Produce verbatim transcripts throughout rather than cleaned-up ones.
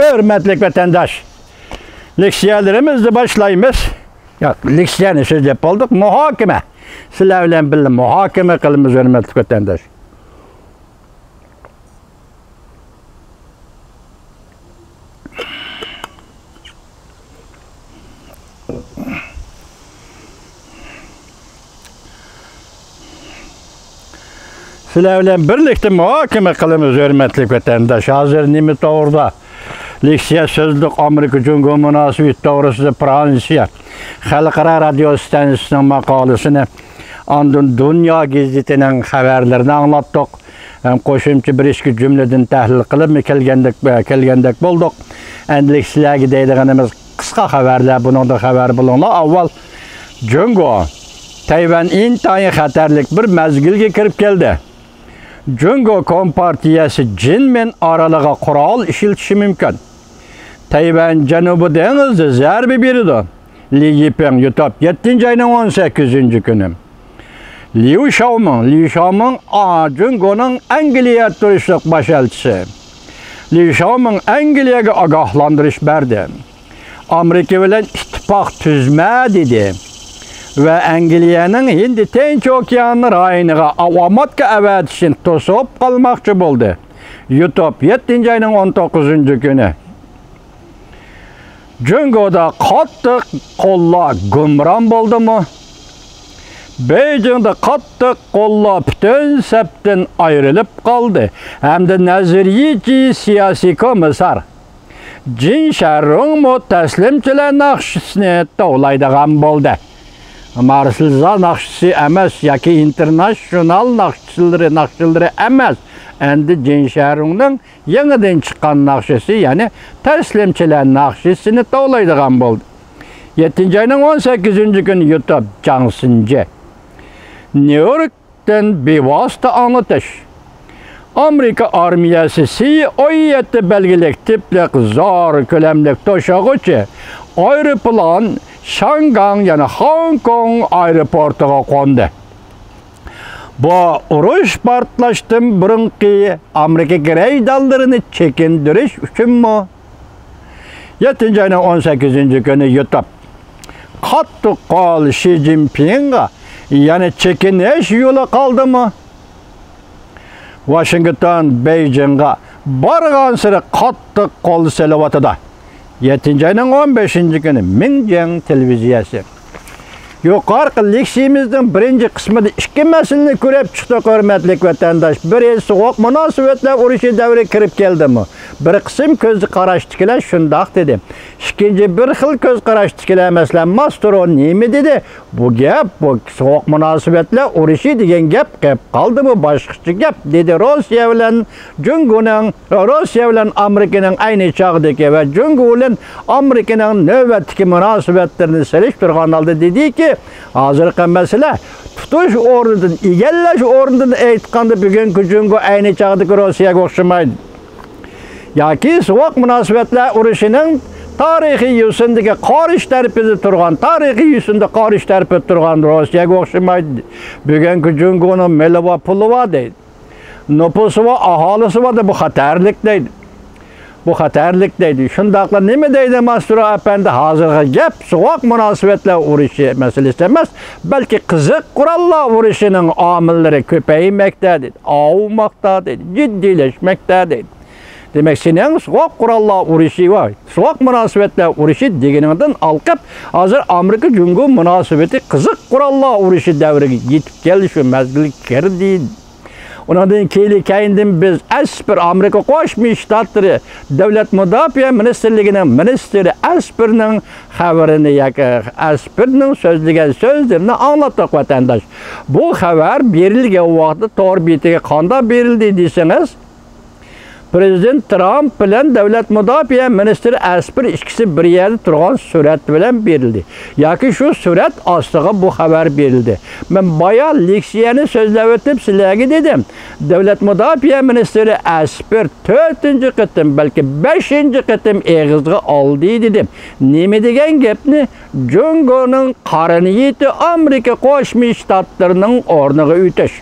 ھۆرمەتلىك ۋەتەنداش، لېكسىيەلىرىمىزنى باشلايمىز. ياق، لېكسىيەنى سۆزلەپ بولدۇق. مۇھاكىمە. سىلەر بىلەن بىللە مۇھاكىمە قىلىمىز، ھۆرمەتلىك ۋەتەنداش. سىلەر بىلەن بىرلىكتە مۇھاكىمە قىلىمىز، ھۆرمەتلىك ۋەتەنداش. ھازىر نېمە توغرىدا؟ لېكسىيە سۆزلۈك ئامېرىكا جۇڭگو مۇناسىۋىتى توغرىسىدا فرانسىيە خەلقئارا رادىيو ستانسىسىنىڭ ماقالىسىنى، ئاندىن دۇنيا گېزىتىنىڭ خەۋەرلىرىنى ئاڭلاتتۇق. ھەم قوشۇمچە بىر ئىككى جۈملىدىن تەھلىل قىلىپمۇ كەلگەندەك، كەلگەندەك بولدۇق. ئەمدىلىك سىلەرگە دەيدىغىنىمىز قىسقا خەۋەرلەر، بۇنىڭدىن خەۋەر بولۇڭلار. ئاۋۋال جۇڭگو، تەيۋەن ئىنتايىن خەتەرلىك بىر مەزگىلگە كىرىپ كەلدى. جۇڭگو كومپارتىيەسى جىنمىن ئارىلىغا قورال ئىشلىتىشى مۇمكىن. تەيۋەن جەنۇبىي دېڭىزدا زەربە بېرىدۇ. لى يىپىڭ يۇتۇپ، يەتتىنچى ئاينىڭ ئون سەككىزىنچى كۈنى. ليۇ شاۋمىڭ، ليۇ شاۋمىڭ، ئا، جۇڭگونىڭ ئەنگلىيە تۇرۇشلۇق باش ئەلچىسى. ليۇ شاۋمىڭ ئەنگلىيەگە ئاگاھلاندۇرۇش بەردى. ئامېرىكا بىلەن ئىتتىپاق تۈزمە دېدى ۋە ئەنگلىيەنىڭ ھىندى تىنچ ئوكيان رايونىغا ئاۋاماتكا ئەۋەتىشىنى توسۇپ قالماقچى بولدى. يۇتۇپ، يەتتىنچى ئاينىڭ ئون توققۇزىنچى كۈنى. جۇڭگودا قاتتىق قوللار گۇمران بولدىمۇ؟ بېيجىڭدا قاتتىق قوللار پۈتۈن سەپتىن ئايرىلىپ قالدى ھەمدە نەزەرىيىچى سىياسىي كومىسسار جىن شەرۇڭمۇ تەسلىمچىلەر ناخشىسىنى توۋلايدىغان بولدى. مارسېليازا ناخشىسى ئەمەس ياكى ئىنتېرناتسىيونال ناخشىلىرى، ناخشىلىرى ئەمەس، ئەمدى جىن شەرۇڭنىڭ يېڭىدىن چىققان ناخشىسى، يەنى تەسلىمچىلەر ناخشىسىنى توۋلايدىغان بولدى. يەتتىنچى ئاينىڭ ئون سەككىزىنچى كۈنى يۇتۇپ جاڭ سىنجى. نيۇ يوركتىن بىۋاسىتە ئاڭلىتىش. ئامېرىكا ئارمىيەسى سى ئون يەتتە بەلگىلىك تىپلىق زور كۆلەملىك توشۇغۇچى ئايروپىلان شاڭگاڭ، يەنى خوڭكوڭ ئايروپورتىغا قوندى. بۇ ئۇرۇش پارتلاشتىن بۇرۇنقى ئامېرىكا گىرەيدانلىرىنى چېكىندۈرۈش ئۈچۈنمۇ؟ يەتتىنچى ئاينىڭ ئون سەككىزىنچى كۈنى يۇتۇپ، قاتتىق قول شى جىنپىڭغا يەنە چېكىنىش يولى قالدىمۇ؟ ۋاشىنگتون بېيجىڭغا بارغانسېرى قاتتىق قول سېلىۋاتىدۇ. يەتتىنچى ئاينىڭ ئون بەشىنچى كۈنى مىڭجيەڭ تېلېۋىزىيەسى. يۇقىرىقى لېكسىيىمىزنىڭ بىرىنچى قىسمىدا ئىككى مەسىلىنى كۆرۈپ چىقتۇق، ھۆرمەتلىك ۋەتەنداش. بىرى، سوغۇق مۇناسىۋەتلەر ئۇرۇشى دەۋرى كىرىپ كەلدىمۇ؟ بىر قىسىم كۆز قاراشتىكىلەر شۇنداق دېدى. ئىككىنچى، بىر خىل كۆز قاراشتىكىلەر، مەسىلەن، ماسترو نېمە دېدى؟ بۇ گەپ، بۇ سوغۇق مۇناسىۋەتلەر ئۇرۇشى دېگەن گەپ قېلىپ قالدىمۇ؟ باشقىچە گەپ، دېدى روسىيە بىلەن جۇڭگونىڭ، روسىيە بىلەن ئامېرىكىنىڭ ئەينى چاغدىكى ۋە جۇڭگو بىلەن ئامېرىكىنىڭ نۆۋەتتىكى مۇناسىۋەتلىرىنى سېلىشتۇرغان ھالدا دېدىكى، ھازىرقى مەسىلە تۇتۇش ئورنىدىن، ئىگىلەش ئورنىدىن ئېيتقاندا، بۈگۈنكى جۇڭگو ئەينى چاغدىكى روسىيەگە ئوخشىمايدۇ. ياكى سوغۇق مۇناسىۋەتلەر ئۇرۇشىنىڭ تارىخىي يۈسۈندىكى قارشى تەرىپىدە تۇرغان، تارىخىي يۈسۈندە قارشى تەرىپىدە تۇرغان روسىيەگە ئوخشىمايدۇ. بۈگۈنكى جۇڭگونىڭ مېلى بار، پۇلى بار دەيدۇ. نوپۇسى بار، ئاھالىسى بار دەپ، بۇ خەتەرلىك دەيدۇ. بۇ خەتەرلىك دەيدۇ. شۇنداقلا نېمە دەيدۇ ماسترو ئەپەندى؟ ھازىرقى گەپ سوغۇق مۇناسىۋەتلەر ئۇرۇشى مەسىلىسى ئەمەس، بەلكى قىزىق قوراللار ئۇرۇشىنىڭ ئامىللىرى كۆپەيمەكتە دەيدۇ، ئاۋۇماقتا دەيدۇ، جىددىيلەشمەكتە دەيدۇ. دېمەك، سېنىڭ سوغۇق قوراللار ئۇرۇشى ۋە سوغۇق مۇناسىۋەتلەر ئۇرۇشى دېگىنىڭدىن ھالقىپ، ھازىر ئامېرىكا جۇڭگو مۇناسىۋىتى قىزىق قوراللار ئۇرۇشى دەۋرىگە يېتىپ كەلدى، شۇ مەزگىلگە كىردى. ئۇنىڭدىن كېيىن، كەينىدىن بىز ئەسپىر، ئامېرىكا قوشما شتاتلىرى دۆلەت مۇداپىئە مىنىستىرلىكىنىڭ مىنىستىرى ئەسپىرنىڭ خەۋىرىنى ياكى ئەسپىرنىڭ سۆزلىگەن سۆزلىرىنى ئاڭلاتتۇق، ۋەتەنداش. بۇ خەۋەر بېرىلگەن ۋاقىتتا تور بېتىگە قانداق بېرىلدى دېسىڭىز، پرېزىدېنت ترامپ بىلەن دۆلەت مۇداپىئە مىنىستىرى ئەسپىر ئىككىسى بىر يەردە تۇرغان سۈرەت بىلەن بېرىلدى. ياكى شۇ سۈرەت ئاستىغا بۇ خەۋەر بېرىلدى. مەن بايا لېكسىيەنى سۆزلەۋېتىپ سىلەرگە دېدىم، دۆلەت مۇداپىئە مىنىستىرى ئەسپىر تۆتىنچى قېتىم، بەلكى بەشىنچى قېتىم ئېغىزغا ئالدى دېدىم. نېمە دېگەن گەپنى؟ جۇڭگونىڭ قارا نىيىتى ئامېرىكا قوشما شتاتلىرىنىڭ ئورنىغا ئۆتۈش.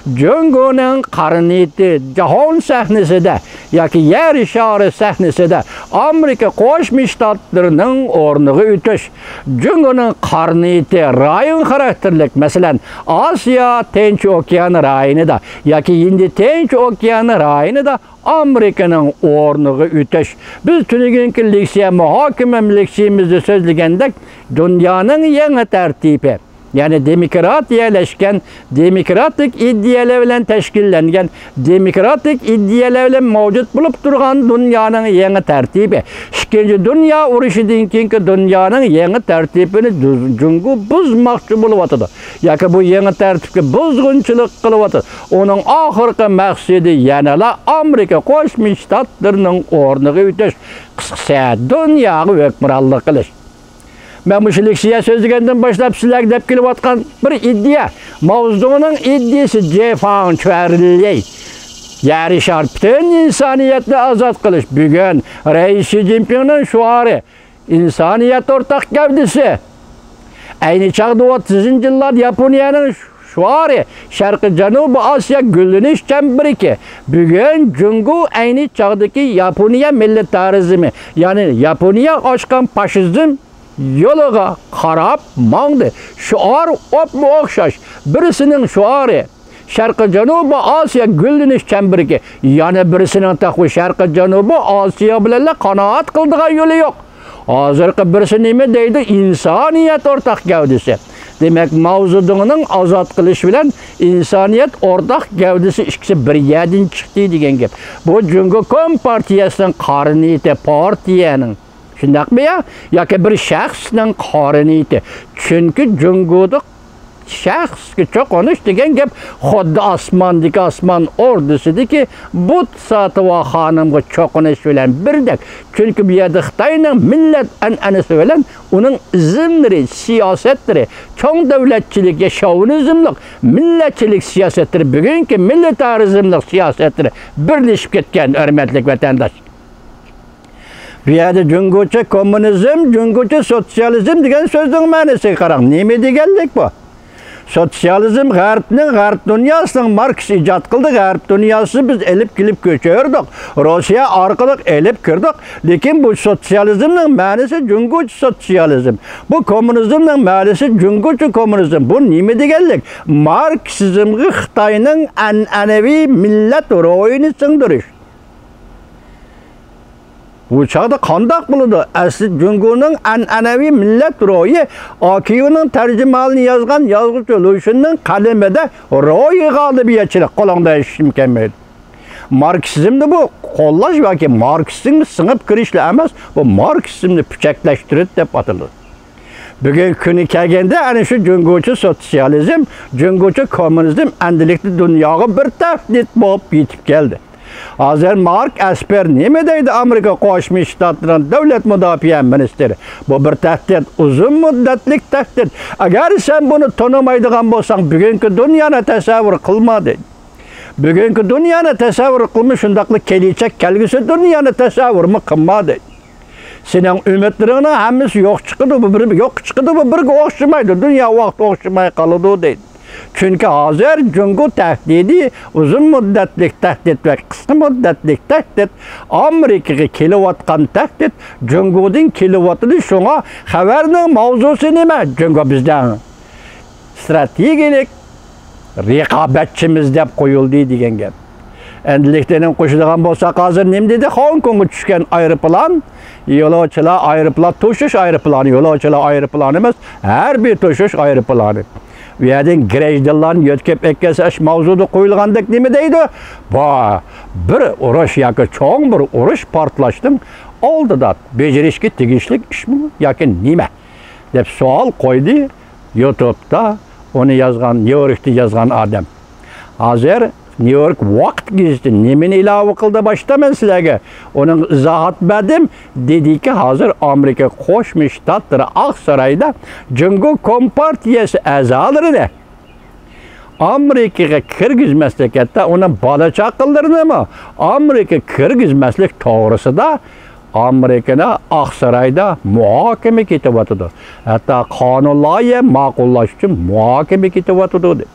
جۇڭگونىڭ قارا نىيىتى جاھان سەھنىسىدە ياكى يەر شارى سەھنىسىدە ئامېرىكا قوشما شتاتلىرىنىڭ ئورنىغا ئۆتۈش، جۇڭگونىڭ قارا نىيىتى رايون خاراكتېرلىك، مەسىلەن، ئاسىيا تىنچ ئوكيان رايونىدا ياكى ھىندى تىنچ ئوكيان رايونىدا ئامېرىكىنىڭ ئورنىغا ئۆتۈش. بىز تۈنۈگۈنكى لېكسىيە مۇھاكىمە لېكسىيىمىزدە سۆزلىگەندەك، دۇنيانىڭ يېڭى تەرتىپى، يەنى دېموكراتىيەلەشكەن، دېموكراتىك ئىدىيەلەر بىلەن تەشكىللەنگەن، دېموكراتىك ئىدىيەلەر بىلەن مەۋجۇت بولۇپ تۇرغان دۇنيانىڭ يېڭى تەرتىپى، ئىككىنچى دۇنيا ئۇرۇشىدىن كېيىنكى دۇنيانىڭ يېڭى تەرتىپىنى جۇ-، جۇڭگو بۇزماقچى بولۇۋاتىدۇ. ياكى بۇ يېڭى تەرتىپكە بۇزغۇنچىلىق قىلىۋاتىدۇ. ئۇنىڭ ئاخىرقى مەقسىتى يەنىلا ئامېرىكا قوشما شتاتلىرىنىڭ ئورنىغا ئۆتۈش، قىسقىسى، دۇنياغا ھۆكۈمرانلىق قىلىش. مەن مۇشۇ لېكسىيە سۆزلىگەندىن باشلاپ سىلەرگە دەپ كېلىۋاتقان بىر ئىدىيە، ماۋزېدۇڭنىڭ ئىدىيىسى جېفاڭ چۈەنلى، يەر شار پۈتۈن ئىنسانىيەتنى ئازاد قىلىش. بۈگۈن رەئىس شى جىنپىڭنىڭ شوئارى، ئىنسانىيەت ئورتاق گەۋدىسى. ئەينى چاغدا ئوتتۇزىنچى يىللاردا ياپونىيەنىڭ شوئارى، شەرقىي جەنۇبىي ئاسىيا گۈللىنىش چەمبىرىكى. بۈگۈن جۇڭگو ئەينى چاغدىكى ياپونىيە مىللىتارىزمى، يەنى ياپونىيە ئاچقان فاشىزم يولىغا قاراپ ماڭدى. شوئار ئوپمۇ ئوخشاش. بىرسىنىڭ شوئارى، شەرقىي جەنۇبىي ئاسىيا گۈللىنىش چەمبىرىكى، يەنە بىرسىنىڭ تېخى شەرقىي جەنۇبىي ئاسىيا بىلەنلا قانائەت قىلىدىغان يولى يوق. ھازىرقى بىرسى نېمە دەيدۇ؟ ئىنسانىيەت ئورتاق گەۋدىسى. دېمەك، ماۋزېدۇڭنىڭ ئازاد قىلىش بىلەن ئىنسانىيەت ئورتاق گەۋدىسى ئىككىسى بىر يەردىن چىقتى دېگەن گەپ. بۇ جۇڭگو كومپارتىيەسىنىڭ قارا نىيىتى، پارتىيەنىڭ، شۇنداقمۇ يا؟ ياكى بىر شەخسنىڭ قارا نىيىتى. چۈنكى جۇڭگودا شەخسكە چوقۇنۇش دېگەن گەپ خۇددى ئاسماندىكى ئاسمان ئوردىسىدىكى بۇت ساتىۋالغان خانىمغا چوقۇنۇش بىلەن بىردەك. چۈنكى بۇ يەردە خىتاينىڭ مىللەت ئەنئەنىسى بىلەن ئۇنىڭ ئىزىملىرى، سىياسەتلىرى، چوڭ دۆلەتچىلىك يا شوۋىنىزملىق مىللەتچىلىك سىياسەتلىرى، بۈگۈنكى مىللىتارىزملىق سىياسەتلىرى بىرلىشىپ كەتكەن، ھۆرمەتلىك ۋەتەنداش. بۇ يەردە جۇڭگوچە كوممۇنىزم، جۇڭگوچە سوتسىيالىزم دېگەن سۆزنىڭ مەنىسىگە قاراڭ. نېمە دېگەنلىك بۇ؟ سوتسىيالىزم غەربنىڭ، غەرب دۇنياسىنىڭ ماركس ئىجاد قىلدى، غەرب دۇنياسى بىز ئېلىپ كېلىپ كۆچۈردۇق، روسىيە ئارقىلىق ئېلىپ كىردۇق. لېكىن بۇ سوتسىيالىزمنىڭ مەنىسى جۇڭگوچە سوتسىيالىزم. بۇ كوممۇنىزمنىڭ مەنىسى جۇڭگوچە كوممۇنىزم. بۇ نېمە دېگەنلىك؟ ماركسىزمغا خىتاينىڭ ئەنئەنىۋى مىللەت روھىنى سىڭدۈرۈش. بۇ چاغدا قانداق بولىدۇ؟ ئەسلى جۇڭگونىڭ ئەنئەنەۋى مىللەت روھى، ئاكىۋنىڭ تەرجىمىھالىنى يازغان يازغۇچى لۇشۈننىڭ قەلىمىدە روھى غالىبىيەتچىلىك، قولۇڭدا ھېچ ئىشىم كەلمەيدۇ. ماركسىزمدا بۇ قوللاش ياكى ماركسىزمغا سىڭىپ كىرىشلا ئەمەس، بۇ ماركسىزمنى پۈچەكلەشتۈرۈش دەپ ئاتىلىدۇ. بۈگۈنكى كۈنى كەلگەندە، ئەنە شۇ جۇڭگوچە سوتسىيالىزم، جۇڭگوچە كوممۇنىزم ئەمدىلىكتە دۇنياغا بىر تەھدىت بولۇپ يېتىپ كەلدى. ھازىر مارك ئەسپېر نېمە دەيدۇ؟ ئامېرىكا قوشما شتاتلىرىنىڭ دۆلەت مۇداپىئە مىنىستىرى، بۇ بىر تەھدىت، ئۇزۇن مۇددەتلىك تەھدىت. ئەگەر سەن بۇنى تونۇمايدىغان بولساڭ، بۈگۈنكى دۇنيانى تەسەۋۋۇر قىلما دەيدۇ. بۈگۈنكى دۇنيانى تەسەۋۋۇر قىلما، شۇنداقلا كېلىچەك، كەلگۈسى دۇنيانى تەسەۋۋۇرمۇ قىلما دەيدۇ. سېنىڭ ئۈمىدلىرىڭنىڭ ھەممىسى يوق چىقىدۇ، بۇ بىر، يوققا چىقىدۇ، بۇ بىرگە ئوخشىمايدۇ، دۇنيا ۋاقىت ئوخشىماي قالىدۇ دەيدۇ. چۈنكى ھازىر جۇڭگو تەھدىتى ئۇزۇن مۇددەتلىك تەھدىت ۋە قىسقا مۇددەتلىك تەھدىت ئامېرىكىغا كېلىۋاتقان تەھدىت جۇڭگودىن كېلىۋاتىدۇ. شۇڭا خەۋەرنىڭ ماۋزۇسى نېمە؟ جۇڭگو بىزنىڭ ستراتېگىيەلىك رىقابەتچىمىز دەپ قويۇلدى دېگەن گەپ. ئەمدىلىكتە قوشىدىغان بولساق، ھازىر نېمە دېدى؟ خوڭكوڭغا چۈشكەن ئايروپىلان، يولۇچىلار ئايروپىلان، توشۇش ئايروپىلانى، يولۇچىلار ئايروپىلانى ئەمەس، ھەربىي توشۇش ئايروپىلانى. ئۇ يەردىن گرەجدىنلارنى يۆتكەپ ئەكەلسە، ئاشۇ ماۋزۇدا قويۇلغاندەك نېمە دەيدۇ؟ بۇ بىر ئۇرۇش ياكى چوڭ بىر ئۇرۇش پارتلاشنىڭ ئالدىدا بېجىرىشكە تېگىشلىك ئىشمۇ ياكى نېمە؟ دەپ سوئال قويدى يۇتۇبتا ئۇنى يازغان، نيۇ يوركتا يازغان ئادەم. ھازىر نيۇ يورك ۋاقىت گېزىتى نېمىنى ئىلاۋە قىلدى؟ باشتا مەن سىلەرگە ئۇنىڭ ئىزاھات بەردىم. دېدىكى، ھازىر ئامېرىكا قوشما شتاتلىرى ئاقسارايدا جۇڭگو كومپارتىيەسى ئەزالىرىنى ئامېرىكىغا كىرگۈزمەسلىك، ھەتتا ئۇنىڭ بالا-چاقىلىرىنىمۇ ئامېرىكىغا كىرگۈزمەسلىك توغرىسىدا ئامېرىكىنى ئاقسارايدا مۇھاكىمە كېتىۋاتىدۇ. ھەتتا قانۇن لايىھە ماقۇللاش ئۈچۈن مۇھاكىمە كېتىۋاتىدۇ، دەيدۇ.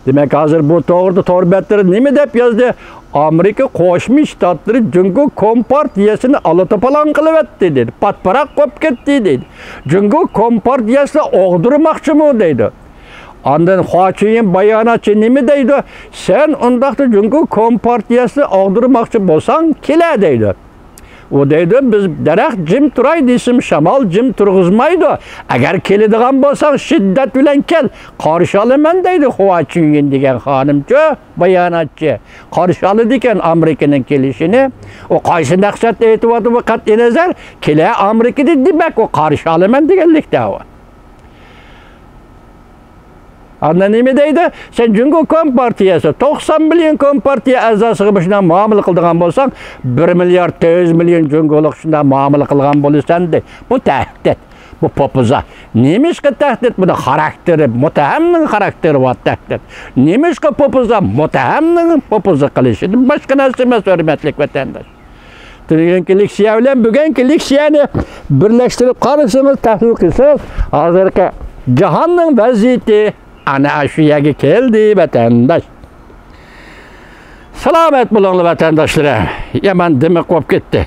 دېمەك، ھازىر بۇ توغرىدا تور بەتلىرى نېمە دەپ يازدى؟ ئامېرىكا قوشما شتاتلىرى جۇڭگو كومپارتىيەسىنى ئالا توپىلاڭ قىلىۋەتتى دەيدۇ. پاتپىراق قويۇپ كەتتى دەيدۇ. جۇڭگو كومپارتىيەسىنى ئاغدۇرماقچىمۇ دەيدۇ. ئاندىن خۇا چۈنيىن باياناتچى نېمە دەيدۇ؟ سەن ئۇنداقتا جۇڭگو كومپارتىيەسىنى ئاغدۇرماقچى بولساڭ، كېلە دەيدۇ. ئۇ دەيدۇ، بىز دەرەخ جىم تۇراي دېسىمۇ شامال جىم تۇرغۇزمايدۇ. ئەگەر كېلىدىغان بولساڭ، شىددەت بىلەن كەل، قارشى ئالىمەن دەيدۇ خۇا چۈنيىن دېگەن خانىمچۇ، باياناتچى. قارشى ئالىدىكەن ئامېرىكىنىڭ كېلىشىنى. ئۇ قايسى مەقسەتتە ئېيتىۋاتىدۇ، بۇ قەتئىي نەزەر، كېلە ئامېرىكا دېدى، دېمەك، ئۇ قارشى ئالىمەن دېگەنلىك دەۋا. ئاندىن نېمە دەيدۇ؟ سەن جۇڭگو كومپارتىيەسى، توقسان مىليون كومپارتىيە ئەزاسىغا مۇشۇنداق مۇئامىلە قىلىدىغان بولساڭ، بىر مىليارد تۆت يۈز مىليون جۇڭگولۇق شۇنداق مۇئامىلە قىلغان بولىسەن دەيدۇ. بۇ تەھدىت، بۇ پوپىزا. نېمىشقا تەھدىت؟ بۇنىڭ خاراكتېرى، مۇتتەھەمنىڭ خاراكتېرى بار تەھدىت. نېمىشقا پوپىزا؟ مۇتتەھەمنىڭ پوپىزا قىلىشىدىن باشقا نەرسە ئەمەس، ھۆرمەتلىك ۋەتەنداش. تۈنۈگۈنكى لېكسىيە بىلەن بۈگۈنكى لېكسىيەنى بىرلەشتۈرۈپ قارىسىڭىز، تەھلىل قىلسىڭىز، ھازىرقى جاھاننىڭ ۋەزىيىتى ئەنە شۇ يەرگە كەلدى، ۋەتەنداش. سالامەت بولۇڭلار، ۋەتەنداشلىرىم. يامان دىمىق بولۇپ كەتتى.